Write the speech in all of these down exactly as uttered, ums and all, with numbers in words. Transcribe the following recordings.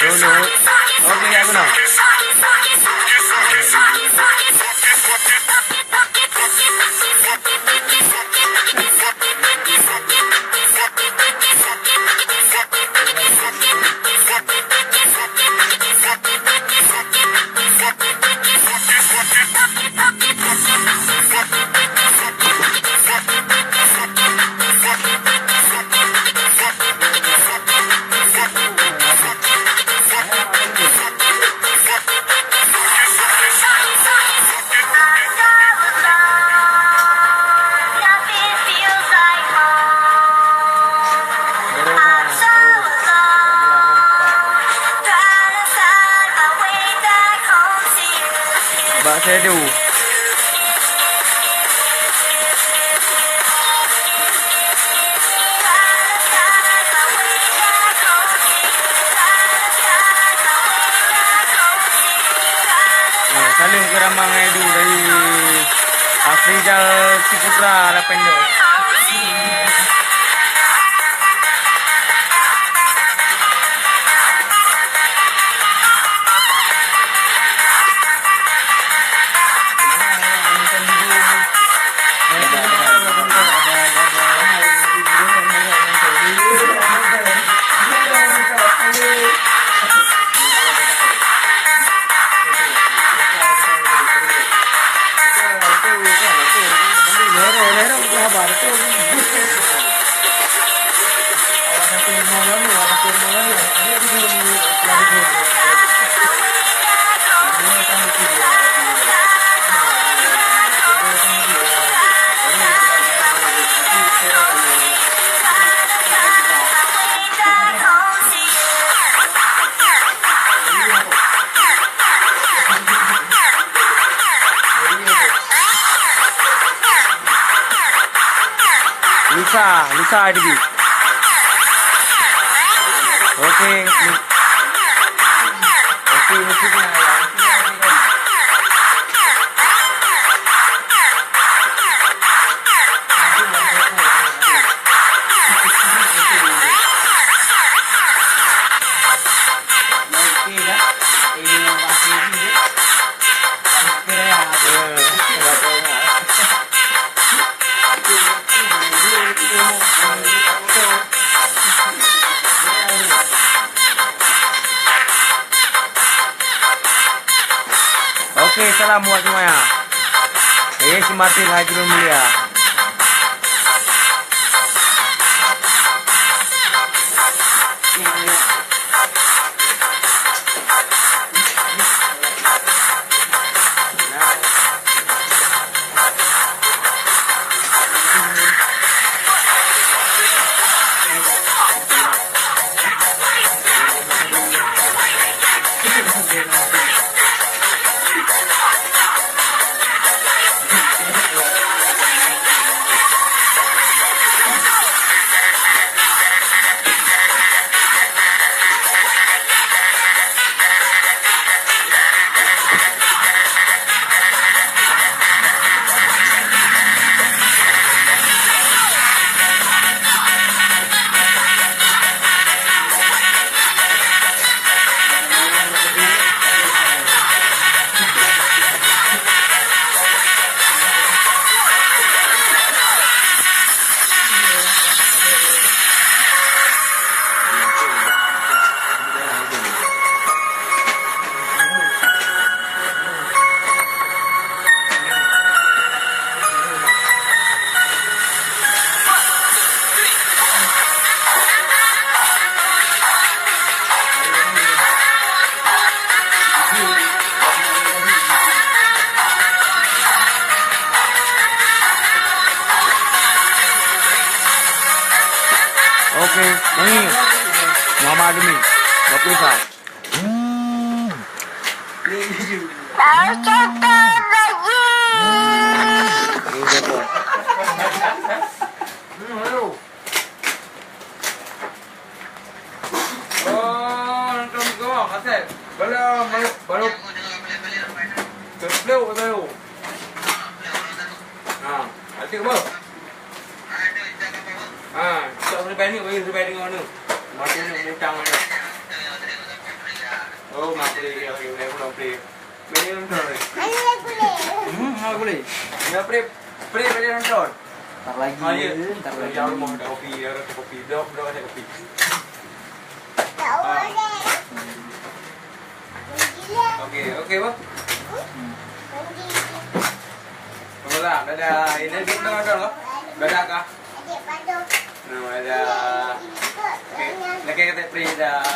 Dulu. Oke, ya, guna. Bak Sedu. Eh, salam keu Ramang Edu dari Afrizal Ciputra lapan belas. Lusa, lusa dikit. Oke. Oke, oke. Muat semuanya. Eh, si Martin Hajrul Mulia. Oke, ini Muhammad Demi, dua puluh satu. Oh, nonton gol, Asep. Bala, bala, bala. Terpeluk, bala. Ha, ada apa? Ha, tak sampai ni, bagi sampai dengan mana? Mata ni bintang mana? Oh, mak boleh, ya, ya, ya, boleh, boleh. Boleh nonton, eh? Hmm, ha, boleh. Ya, pre, pre, boleh nonton. Ntar lagi, ha, ya. Ntar lagi. Ya, rumah ada kopi, ya, ada kopi. Blok, blok ada kopi. Ah. Oke, oke, Bang. Mula, dadah. Ini kita ada, Bang. Dadah, Kak. Nah, dadah. Oke, lagi kata free dah.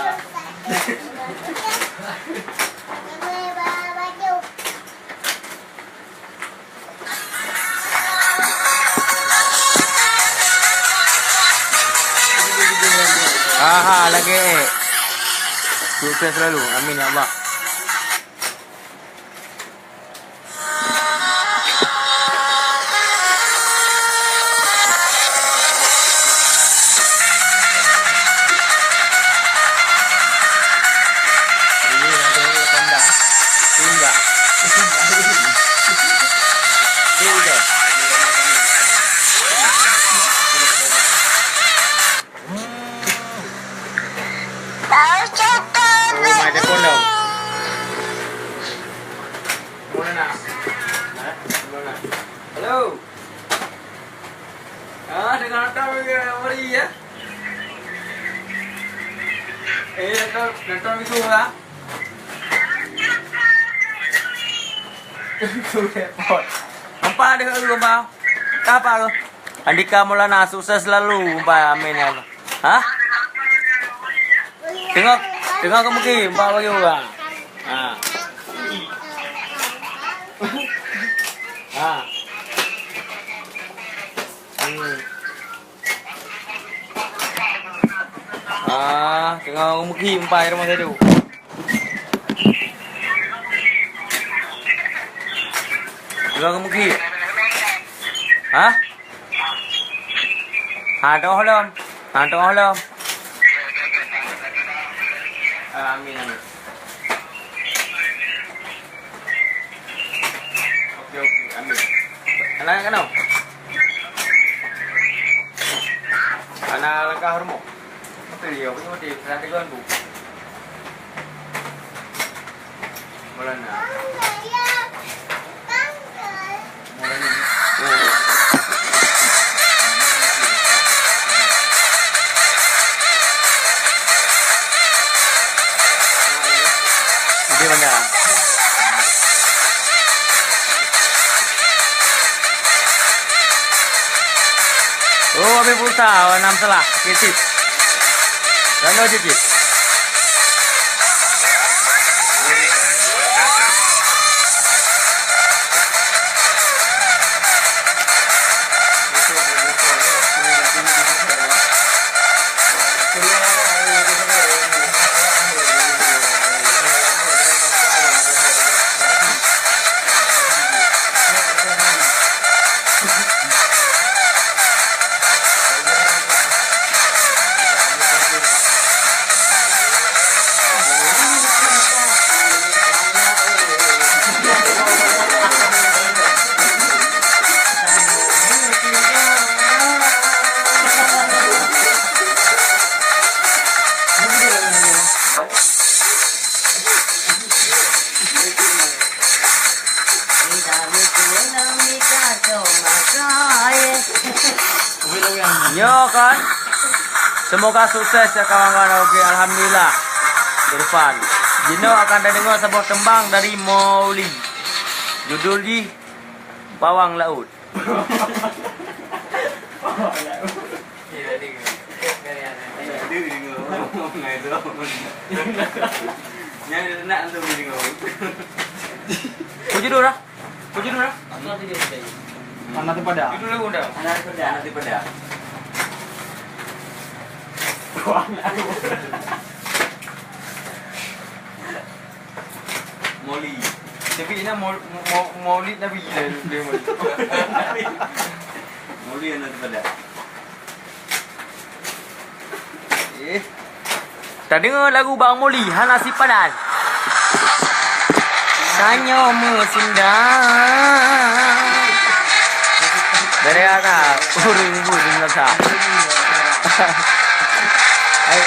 Aha, lagi. Sukses selalu. Amin ya Allah. Halo. Ah, dengan datang ke Mari ya. Eh, datang, datang itu lah. Nampak ada kat tu, Bang. Tak apa tu. Andika Maulana, sukses selalu, Bang. Amin ya Allah. Ha? Tengok, tengok ke mungkin, Bang, bagi orang. Ha. Ha. Hmm. Ah, tengok muki empai rumah sadu. Tengok muki. Ha? Ha, tengok lom. Ha, tengok lom. Amin, amin. Oke, oke, amin. Anak kano? Anak langkah rumoh. Betul ya, betul, betul. Pernah tegur aku. Maulana. Maulana. Dia mana? Oh, habéh pulsa, oh, nam salah. Oke, sip. Lalu aja, sip. Nyoe kan. Semoga sukses ya kawan-kawan. Oke, alhamdulillah. Irfan. Jinoe akan tadeungoe saboh teumbang dari Moli. Judul jih Bawang Laut. Peue judul dah? Peue judul dah? Anak Tepada. Judul lagu dah? Anak Tepada, Anak Tepada. Moli. Tapi ina Mol-, Mo-, Maulid Nabi lah dia Moli. Moli Anak Tepada. Eh. Tadeungoe lagu Bang Moli hana sipadan. Tanyoe meusindak. Dari atas, ureueng ibu di belakang. Hai.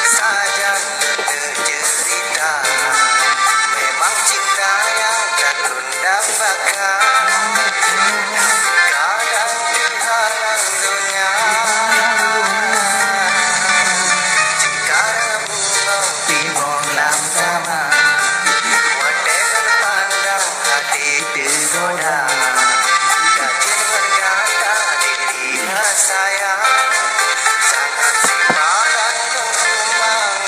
Sajan cerita, memang cinta yang takut dapatkan. Kadang dihalang dunia, jika bungong timbong lam zaman, watèe pandang hati tergoda. Gajin berkata diri sayang, sangat sipadan kembang.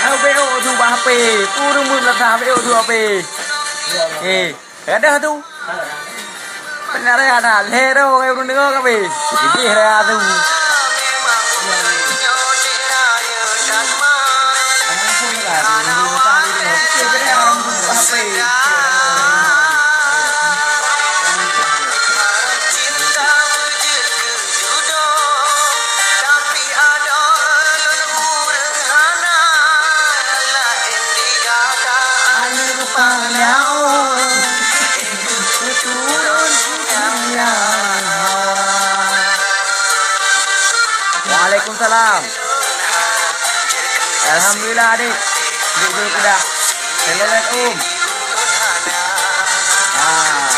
Hana beuh tu bak H P. Ureueng meunan beuh tu H P. Eh, gadoh tu. Pernah raya dah. Lhèe droe ureueng deungoe ka beuh. Jih raya tu. Waalaikumsalam. Alhamdulillah, adik. Duduk-duduk peudah. Selamat, Um. Ah.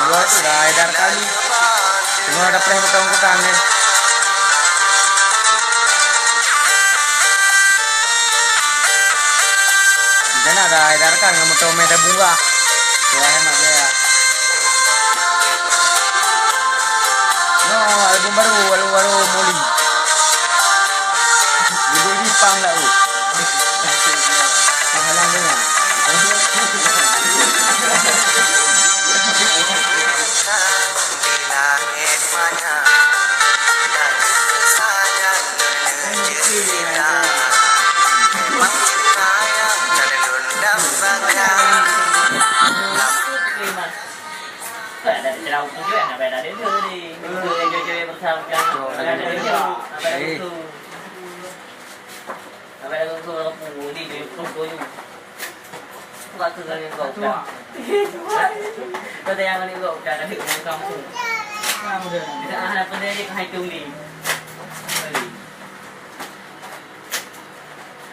Dua tu dah edar kali. Semua ada preh kutang-kutang ni. Di sana ada edar kan, ngamuk tomat dan bunga. Tuan ada. Ada cerau tu juga, nak ada dia ni. Dia cewek bersama kan. Ada dia. Ada dia. Ada dia. Buka tu kali kau buka. Kau tanya kali kau buka, tapi kau kampung. Kita ah, apa dia ni, kau hitung ni.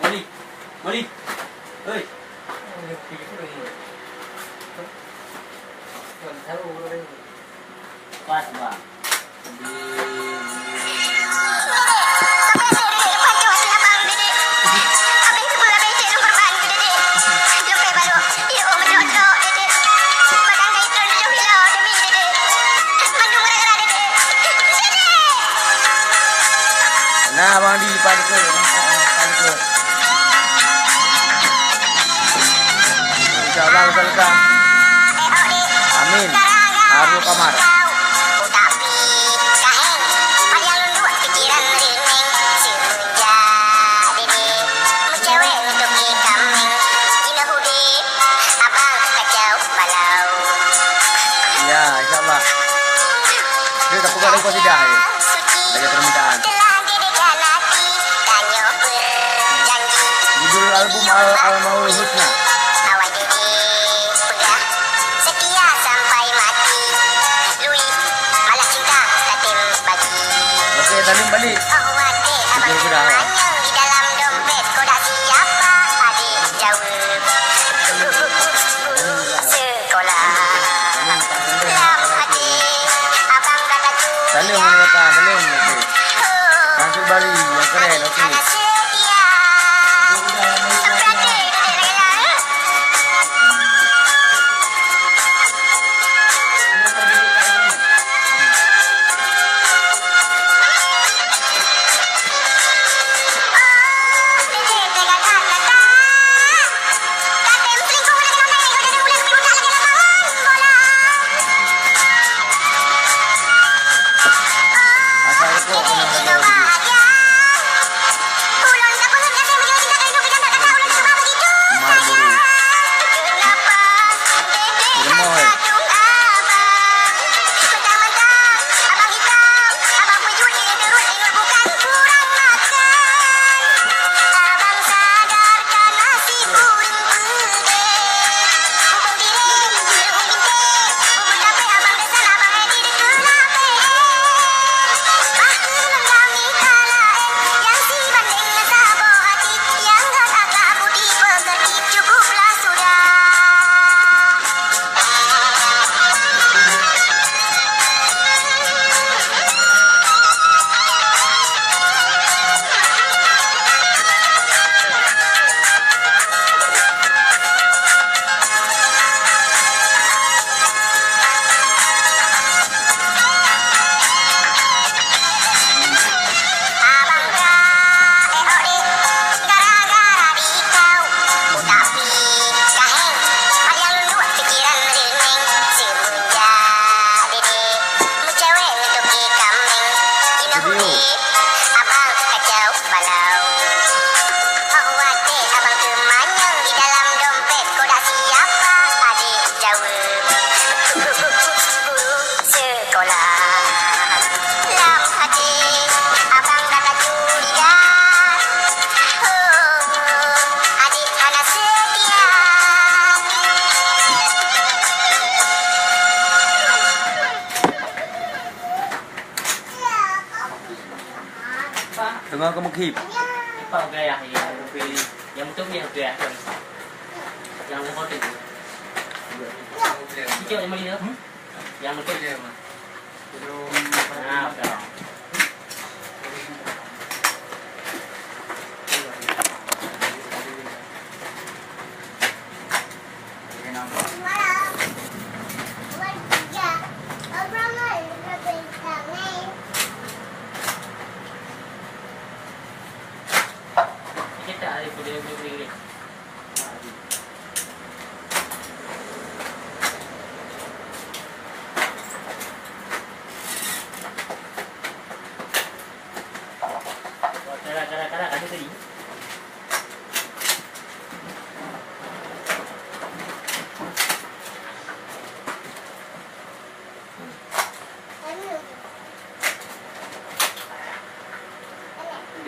Mali. Mali. Oi. Pas, Bang. Nah, Bang Di, Pak Dikut, Pak Dikut. Insya Allah, betul kan? Amin. Arul Kamar. Ya, insya Allah. Dia tak pegang dah kau sidah, eh. Bagi permintaan. Judul album Al-, Al-Maul Husna. Oke, salim balik. Judul sudah. Salim, salim. Mansur Bali yang keren, oke. Teungoh keumeukhiep. Yang betul ni, yang betul ya. Yang betul. Yang betul. Nah, betul.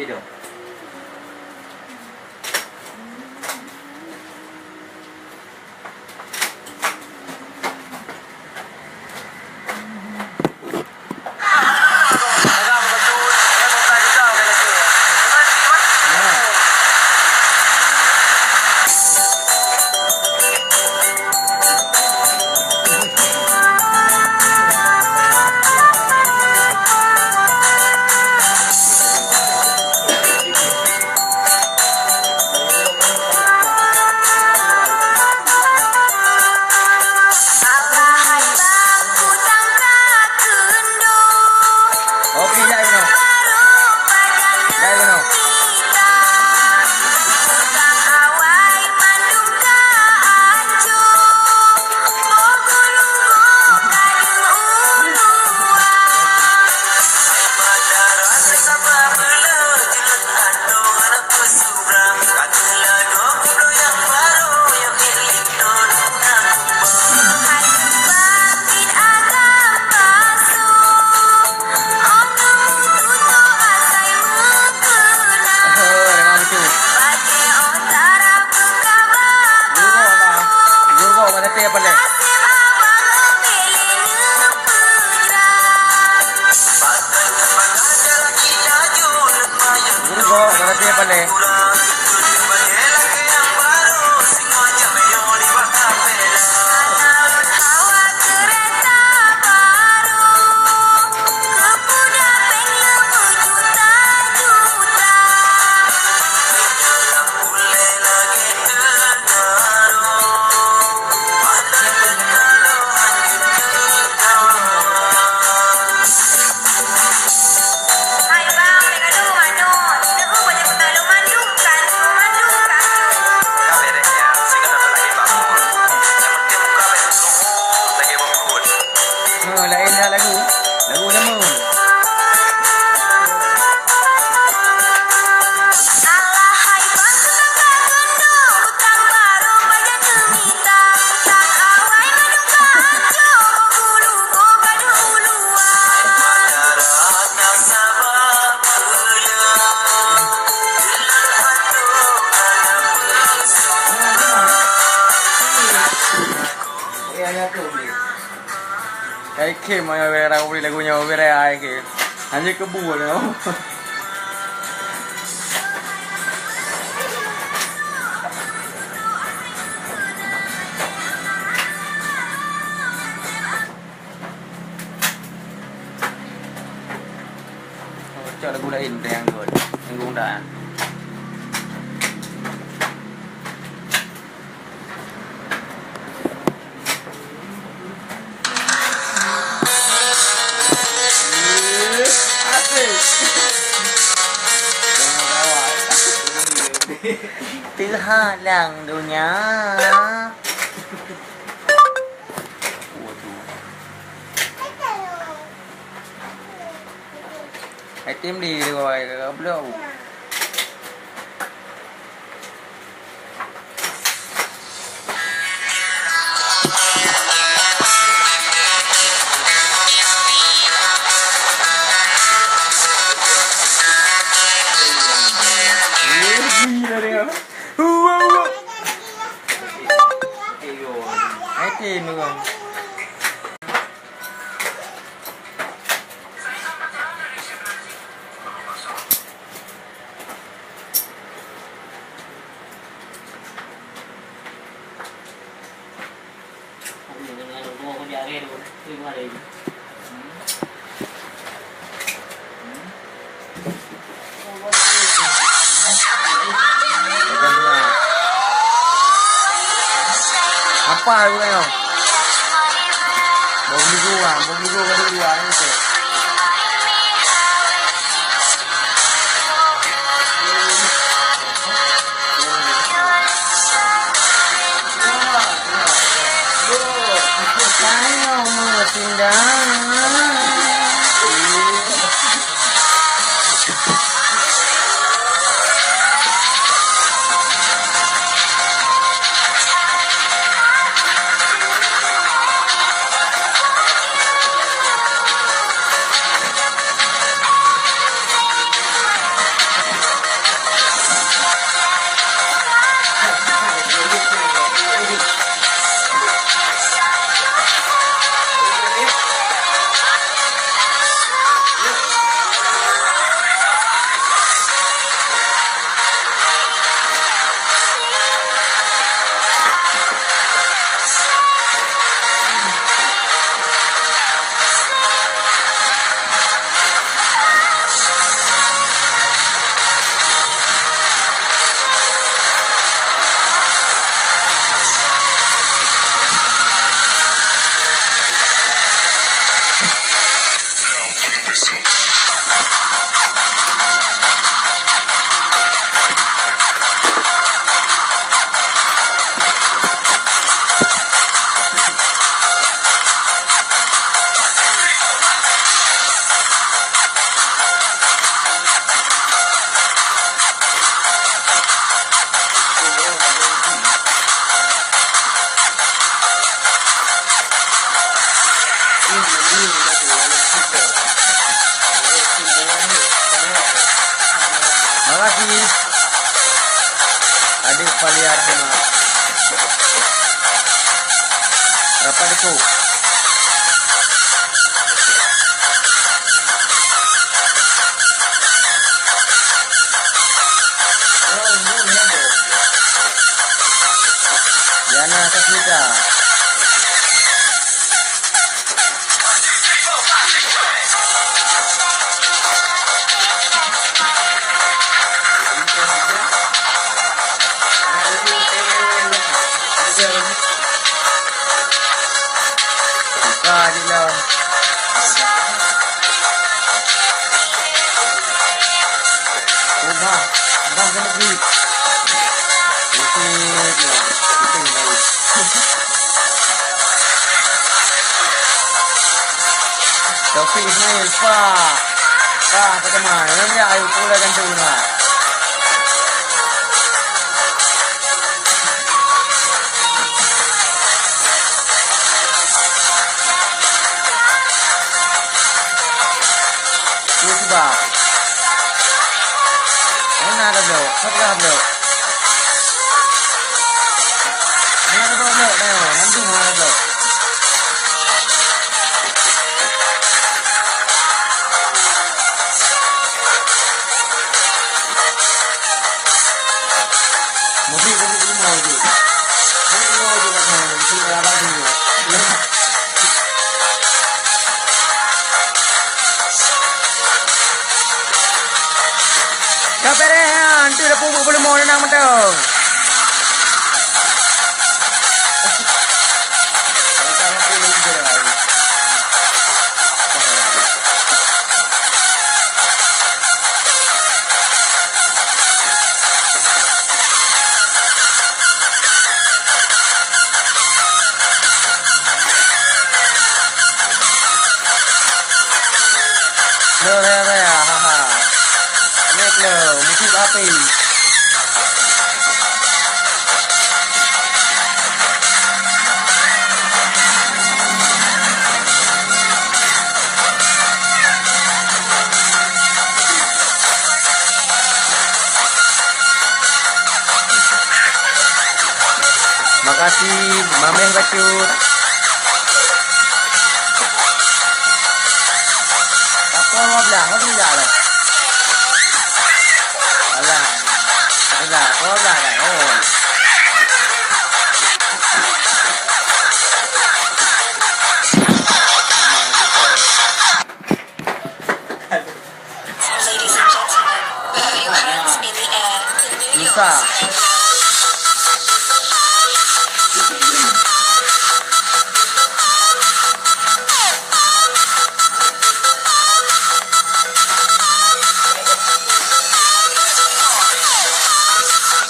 Itu. Oke, jai keunoe. Jai keunoe. Gurgoe, berarti apa, Le? Ha, laén dah lagu. Lagu lama. Kai khem, ai, ai, rau bri lagu nyoe, bri ai khem. Hanya kebu nyoe. Cok lagu lain, deh, nyang dua. Nyang guna. Teuhalang donya. Waduh. Item di luar belum. Item belum. Apa lagu nyoe? Bông Diego ah, Bông Diego ka dua, eh, tu. Sayang meusindang. Makasih. Adik Paliar Hima. Rapat dukung. Yana Sasmita. Buka je lah. Ubah, ubah kena beri. Itu ya, itu yang baik. Taufik Ismail, Pak. Pak, pertama. Yang dia ayu pula kan tu, Pak. Itu sebab. Mana ada blok? Siapa dah blok? Mana ada blok? Tengok, nanti mana ada blok? Mudik, mudik rumah je. Mudik rumah je kat sana. Mesti dah abang sini. Ka beureh nyan, tu dah peubuet peuleumah nang mantong. Lo raya-raya, ha, ha. Nek lo, musim api. Makasih, Mameh Bacut. Apa dua belas? Apa dua belas? Alah. Alah, apa dua belas kan? Oh. Ladies and gentlemen, put your hands in the air. Susah.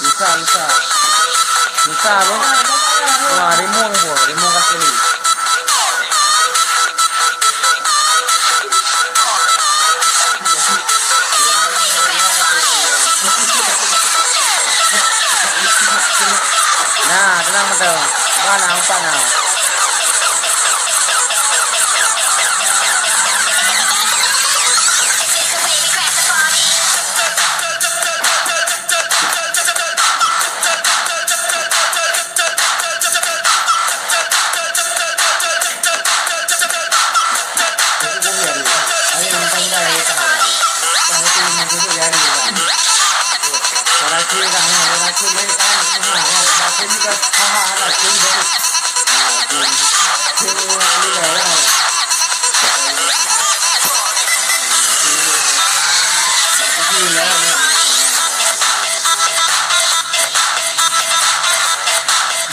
Susah, susah. Susah, bro. Wah, rimong, bro. Rimong kaki ni. Nah, tenang betul. Mana, empat nah.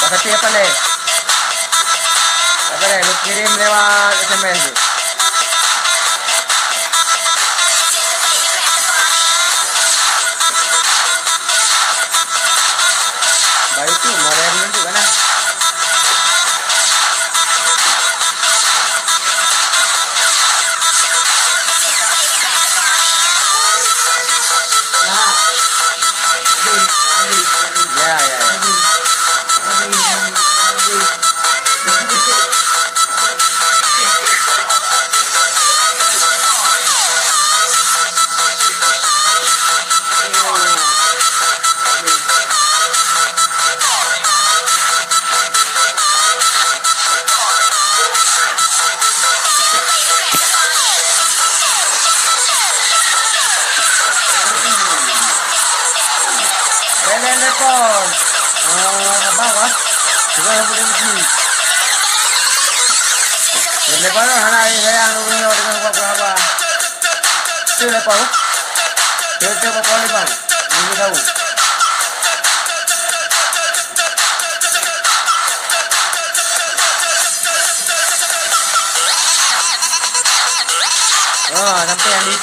Berarti apa leh? Apa leh? Lu kirim lewat S M S je. Baik tu, mau bayar dulu tu kan, ah? Lepas tu hana sayang dulu nyoe dengan buah-buah apa. Tu lepas tu. Dia tu apa lepas. Ini tahu. Ah, sampai yang di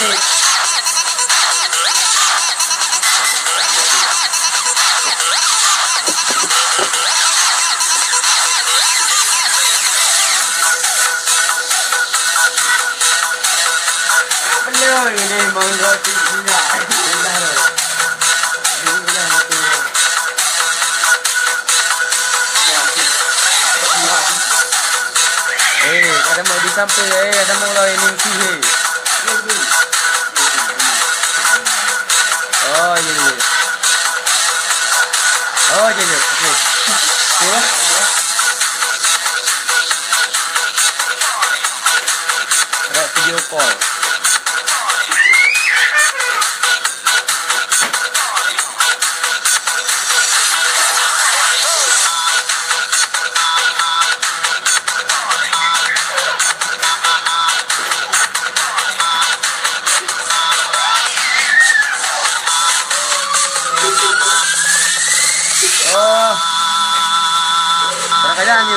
Beliau ini mangga tinggi. Eh, ada mau di samping, eh, ada mau lawan ini sih, eh. Oh, iya, iya. Oh, iya, iya. Oke. Coba. Ada video call. Oh. Barang kaya ni.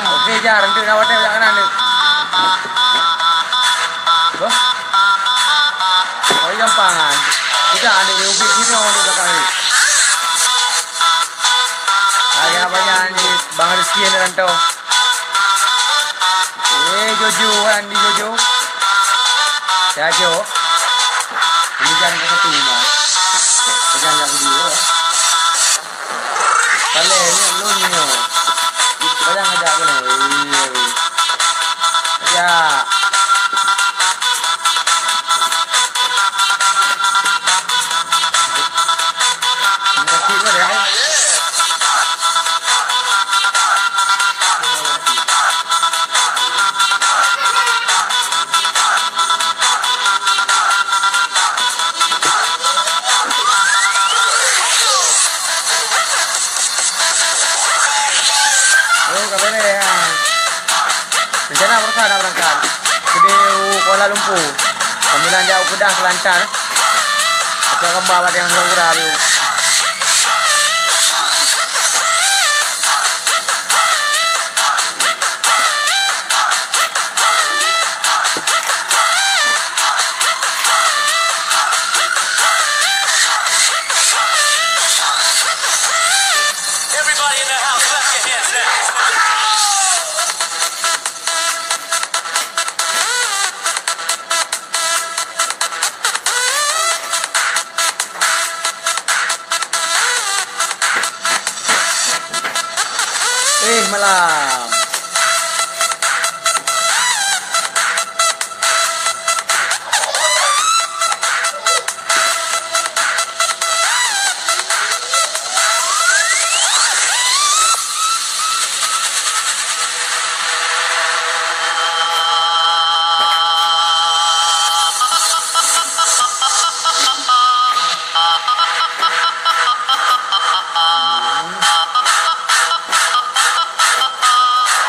Oke, jar, nanti nak watèe jak kanan ni. Boh. Oh, iya, pangan. Kita ada di ubit sini, orang di belakang ni. Ayah banyak ni, Bang Rizky ni rantau. Eh, Jojo, kan di Jojo. Ya, Jo. Ini jangan ke satu rumah. Jangan yang dulu. Kalau ni, lu ni. Jangan ajak aku ni. Ya. Oh, ka beureh, ha. Rencana baroesa nak beurangkat. Keudéh u Kuala Lumpur. Sambilan jak u Kedah keu lancar. Aku gambar bak nyang hura-hura tu. Everybody in the house, clap your hands now. Eh, malam.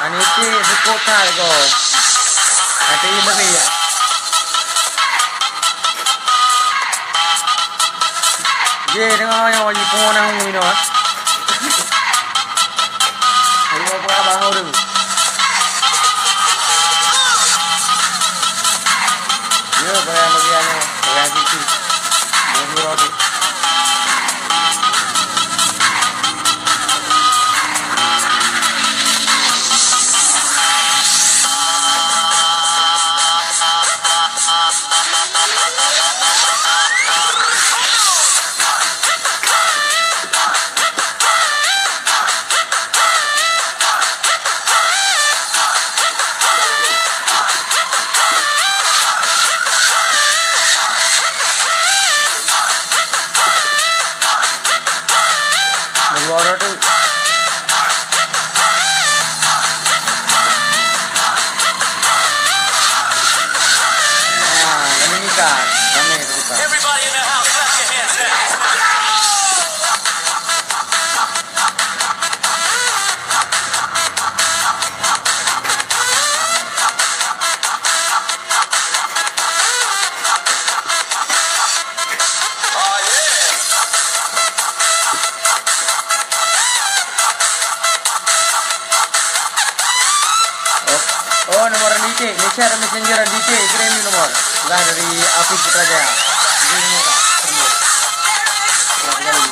Aneuk cit, beukôt that goe. Até ié beuria. Jih, deungoe nyoe, jipungo nanggroe inoe. Ayo, peue haba nanggroe? Yo, peue bagian nyoe, bagian situ. Nanggroe tu. Oh, nomor di T, Messenger, Messenger di T, kirim nomor. Lah dari Afif Putra Jaya. Ini nomor, Kak. Perlu. Berapa kali?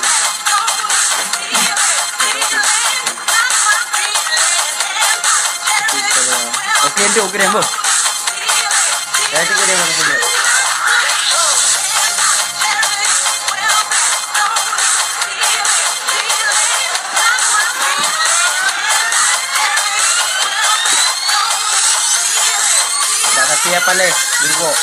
Oke, itu kirim, Bu. Ya, itu kirim, Messenger. Dah tapi apa leh? Buruk.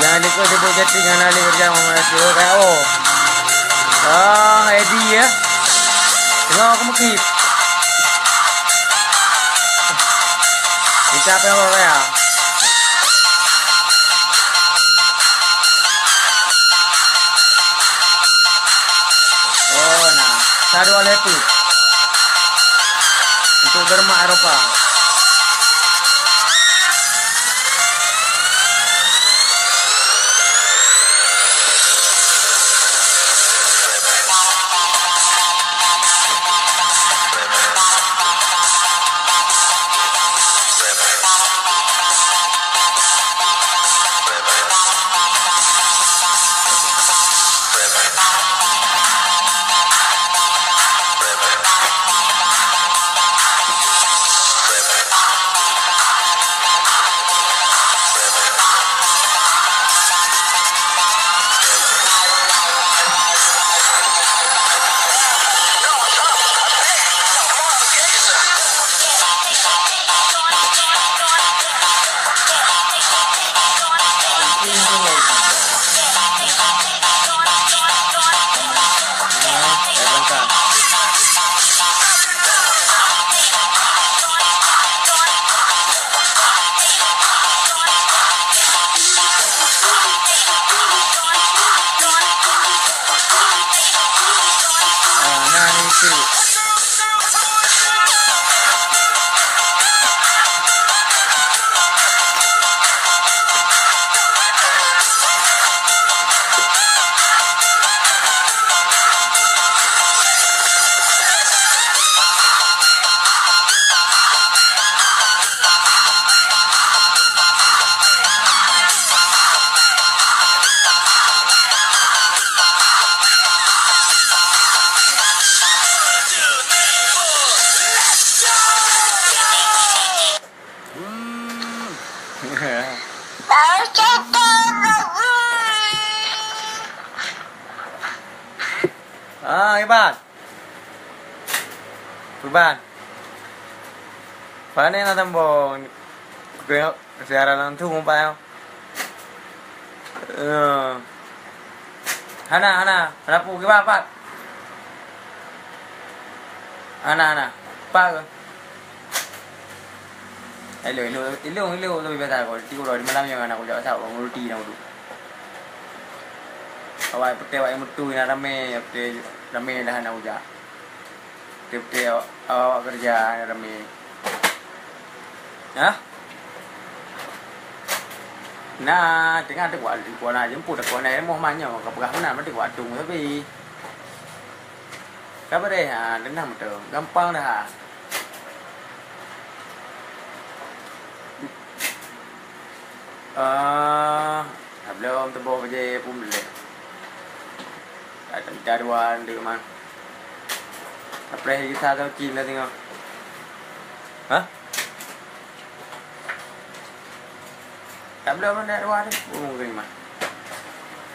Jangan lupa sebut chatting hana lé kerja Muhammad Nasir. Oh, kayak oh. Ah, Edi ya. Tengok aku mekip. Kita apa yang orang kaya? Oh, nah. Satu alai pun. Untuk bermak Eropa. Ah, nah, ni tu. Ah, hebat. Perubahan. Pane na tambong. Kena siaran langsung, Pak, ya. Eh. Hana, hana. Hana pu kiban, Pak. Hana, hana. Pak ke? Hello, hello, hello, hello, tapi biasa kau. Tiga orang di malam yang anak kujak WhatsApp, orang roti nak duduk. Awak putih, awak yang mutu, yang ramai, putih ramai dah anak kujak. Tiep-tiep awak keureuja ramé. Hah? Nah, teungoh teukuat, teukuat na jeumput, teukuat na ilmu manyoe, ka peugah meunan, berarti kuat tung tapi. Ka beureh, ha, deunang beutôi. Gampang dah, ha. Ah, belum teuboh bajée pun boleh. Ada dua deuk mah. Apa lagi satu cin dah tengok. Hah? Tak boleh mana dua tu. Oh, terima.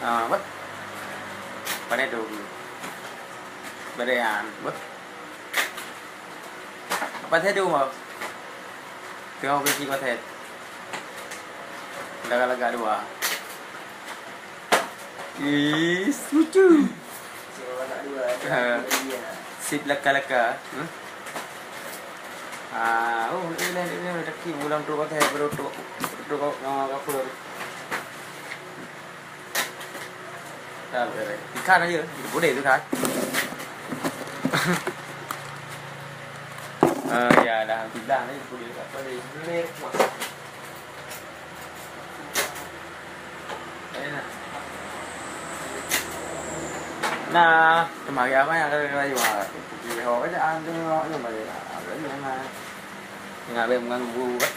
Ah, apa? Pada tu. Pada yang, apa? Apa saya tu, Bang? Tengok besi pasal. Lagak-lagak dua. Ih, lucu. Cuma anak dua, Ha. Dia. Sip laka-laka. Hmm? Ah, oh, ini lah, ini lah, lelaki bulan tu pakai, baru tu, tu kau, ah, cover. Dah, boleh, boleh. Ikan aja, boleh tu kan? Ah, ya, alhamdulillah, ni boleh tak boleh. Boleh, puas. Nah, kemarin apa yang ada lagi, wah, di bawah kan ada yang balik. Ada yang mana? Yang ada yang mengganggu, kan?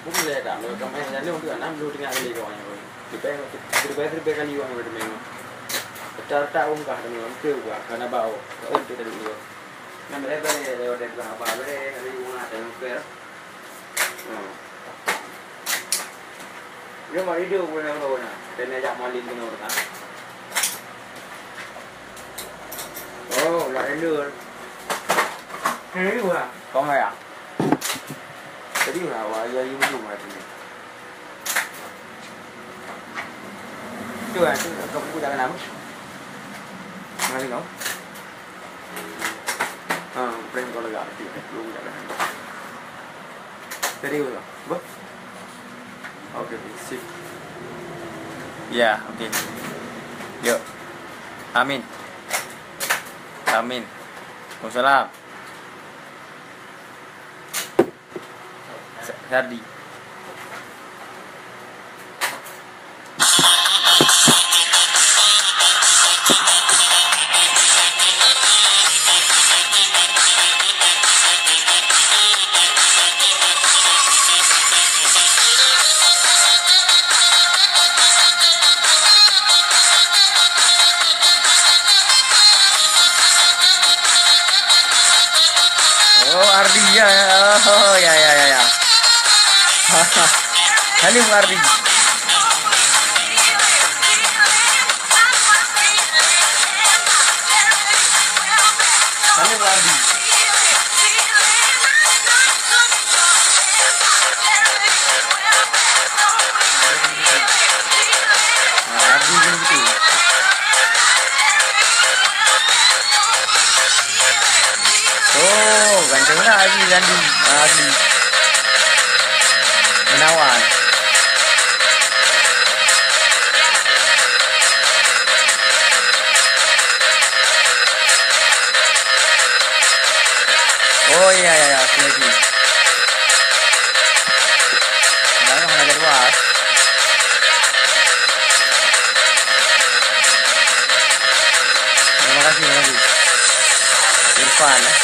Boleh tak? Kalau kemarin lalu tu, enam puluh tengah kali kau yang boleh. Lebih, lebih, lebih kali orang boleh main. Retak-retak orang kah, demi orang tu, buat, kerana bau. Kau tu tadi dua. Nah, boleh, boleh, boleh, boleh, boleh, boleh, boleh, boleh, boleh, boleh. Hmm. Dia mah hidup guna-guna. Kena jak maling kena orang. Oh, lah elur. Kena juga. Kau enggak ya? Jadi lah, wah, ya, you belum ada ni. Tu lah, tu, kau buku jalan lama. Mana kau? Ha, prank kau lagak, tu, belum jalan lama. Serius lah, apa? Okey, sip. Ya, okey. Yuk. Amin. Amin. Waalaikumsalam. Sa-, Sardi. Oh, Ardi, ya, ya. Oh, ya, ya, ya, ya. Salim Ardi. Salim Ardi. Nah, Ardi pun begitu. Oh, ganteng lah Ardi, Ardi. Ah, Ardi. Menawan. Oh, iya, iya, iya, oke, oke. Nah, mana kedua? Terima kasih, terima kasih. Irfan, eh.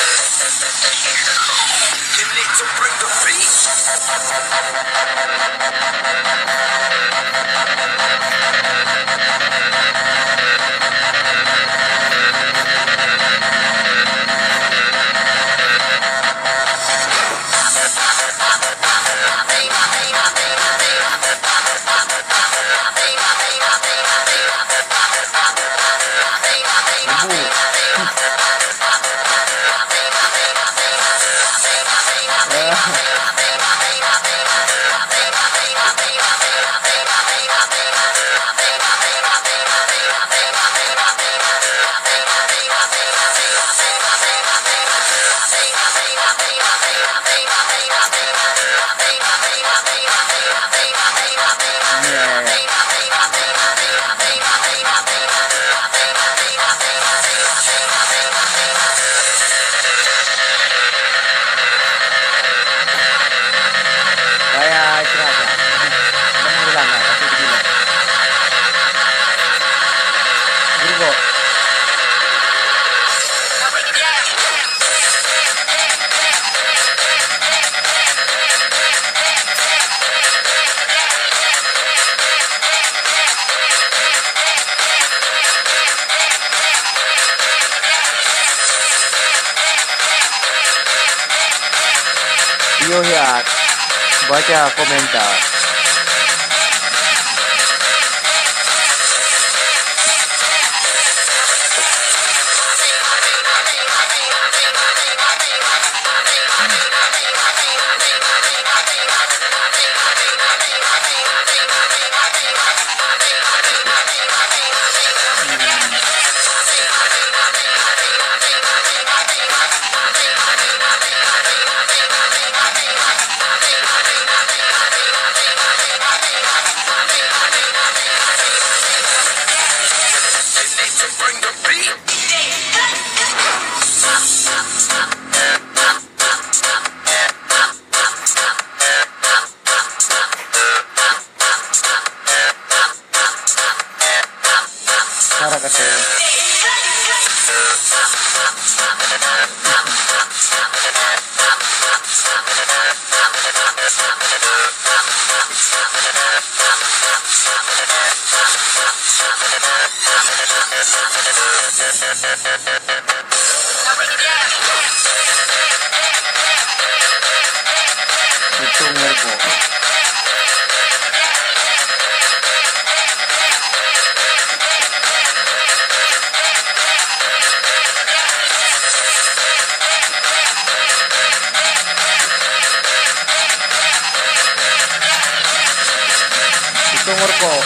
Raya istirahat ya. Lama ulama, tapi begini. Guru kok. Iyo hiat, baca komentar. Cara kata. Itong ngerukok. Itong ngerukok.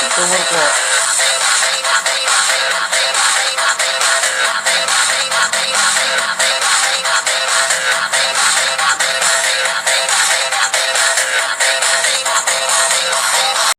Itu merokok.